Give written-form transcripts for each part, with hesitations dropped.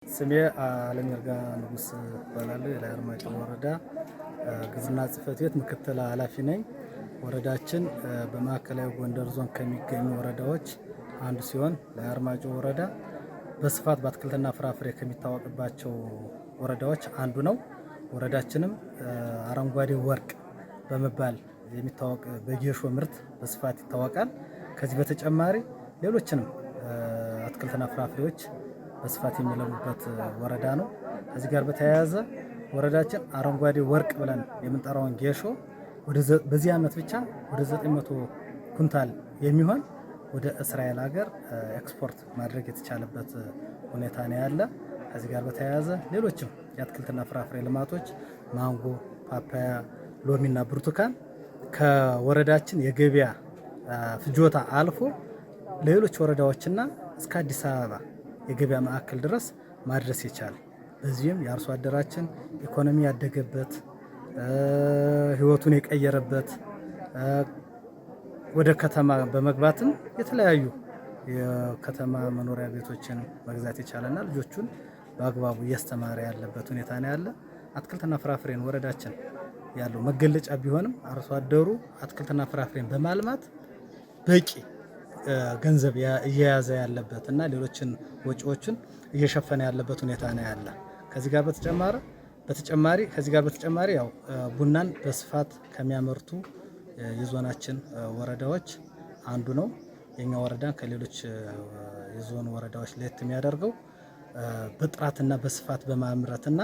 ስሜ አለም ይርጋ ንጉስ እባላለሁ። የላይ አርማጭሆ ወረዳ ግብርና ጽሕፈት ቤት ምክትል ኃላፊ ነኝ። ወረዳችን በማዕከላዊ ጎንደር ዞን ከሚገኙ ወረዳዎች አንዱ ሲሆን ላይ አርማጭሆ ወረዳ በስፋት በአትክልትና ፍራፍሬ ከሚታወቅባቸው ወረዳዎች አንዱ ነው። ወረዳችንም አረንጓዴ ወርቅ በመባል የሚታወቅ በጌሾ ምርት በስፋት ይታወቃል። ከዚህ በተጨማሪ ሌሎችንም አትክልትና ፍራፍሬዎች በስፋት የሚለሙበት ወረዳ ነው። ከዚህ ጋር በተያያዘ ወረዳችን አረንጓዴ ወርቅ ብለን የምንጠራውን ጌሾ በዚህ ዓመት ብቻ ወደ 900 ኩንታል የሚሆን ወደ እስራኤል ሀገር ኤክስፖርት ማድረግ የተቻለበት ሁኔታ ነው ያለ። ከዚህ ጋር በተያያዘ ሌሎችም የአትክልትና ፍራፍሬ ልማቶች ማንጎ፣ ፓፓያ፣ ሎሚና ብርቱካን ከወረዳችን የገበያ ፍጆታ አልፎ ለሌሎች ወረዳዎችና እስከ አዲስ አበባ የገበያ ማዕከል ድረስ ማድረስ የቻለ፣ በዚህም የአርሶ አደራችን ኢኮኖሚ ያደገበት፣ ህይወቱን የቀየረበት፣ ወደ ከተማ በመግባትም የተለያዩ የከተማ መኖሪያ ቤቶችን መግዛት የቻለና ልጆቹን በአግባቡ እያስተማረ ያለበት ሁኔታ ነው ያለ። አትክልትና ፍራፍሬን ወረዳችን ያለው መገለጫ ቢሆንም አርሶ አደሩ አትክልትና ፍራፍሬን በማልማት በቂ ገንዘብ እየያዘ ያለበት እና ሌሎችን ወጪዎችን እየሸፈነ ያለበት ሁኔታ ነው ያለ። ከዚህ ጋር በተጨማሪ ያው ቡናን በስፋት ከሚያመርቱ የዞናችን ወረዳዎች አንዱ ነው። የኛ ወረዳን ከሌሎች የዞን ወረዳዎች ለየት የሚያደርገው በጥራትና በስፋት በማምረትና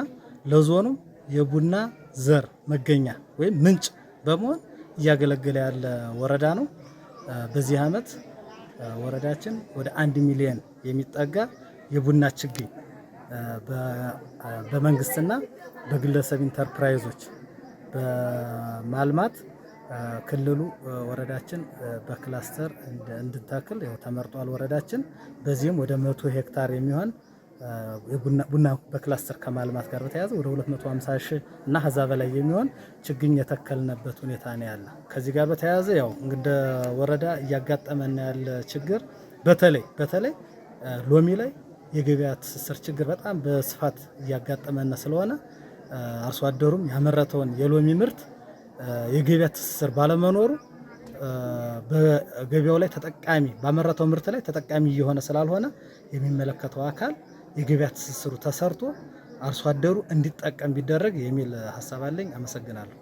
ለዞኑ የቡና ዘር መገኛ ወይም ምንጭ በመሆን እያገለገለ ያለ ወረዳ ነው። በዚህ ዓመት ወረዳችን ወደ 1 ሚሊዮን የሚጠጋ የቡና ችግኝ በመንግስትና በግለሰብ ኢንተርፕራይዞች በማልማት ክልሉ ወረዳችን በክላስተር እንድንተክል ያው ተመርጧል። ወረዳችን በዚህም ወደ 100 ሄክታር የሚሆን ቡና በክላስተር ከማልማት ጋር በተያያዘ ወደ 250 ሺህ እና ከዛ በላይ የሚሆን ችግኝ የተከልንበት ሁኔታ ነው ያለ። ከዚህ ጋር በተያያዘ ያው እንደ ወረዳ እያጋጠመን ያለ ችግር በተለይ በተለይ ሎሚ ላይ የገበያ ትስስር ችግር በጣም በስፋት እያጋጠመን ስለሆነ አርሶ አደሩም ያመረተውን የሎሚ ምርት የገበያ ትስስር ባለመኖሩ በገበያው ላይ ተጠቃሚ፣ ባመረተው ምርት ላይ ተጠቃሚ እየሆነ ስላልሆነ የሚመለከተው አካል የገበያ ትስስሩ ተሰርቶ አርሶ አደሩ እንዲጠቀም ቢደረግ የሚል ሀሳብ አለኝ። አመሰግናለሁ።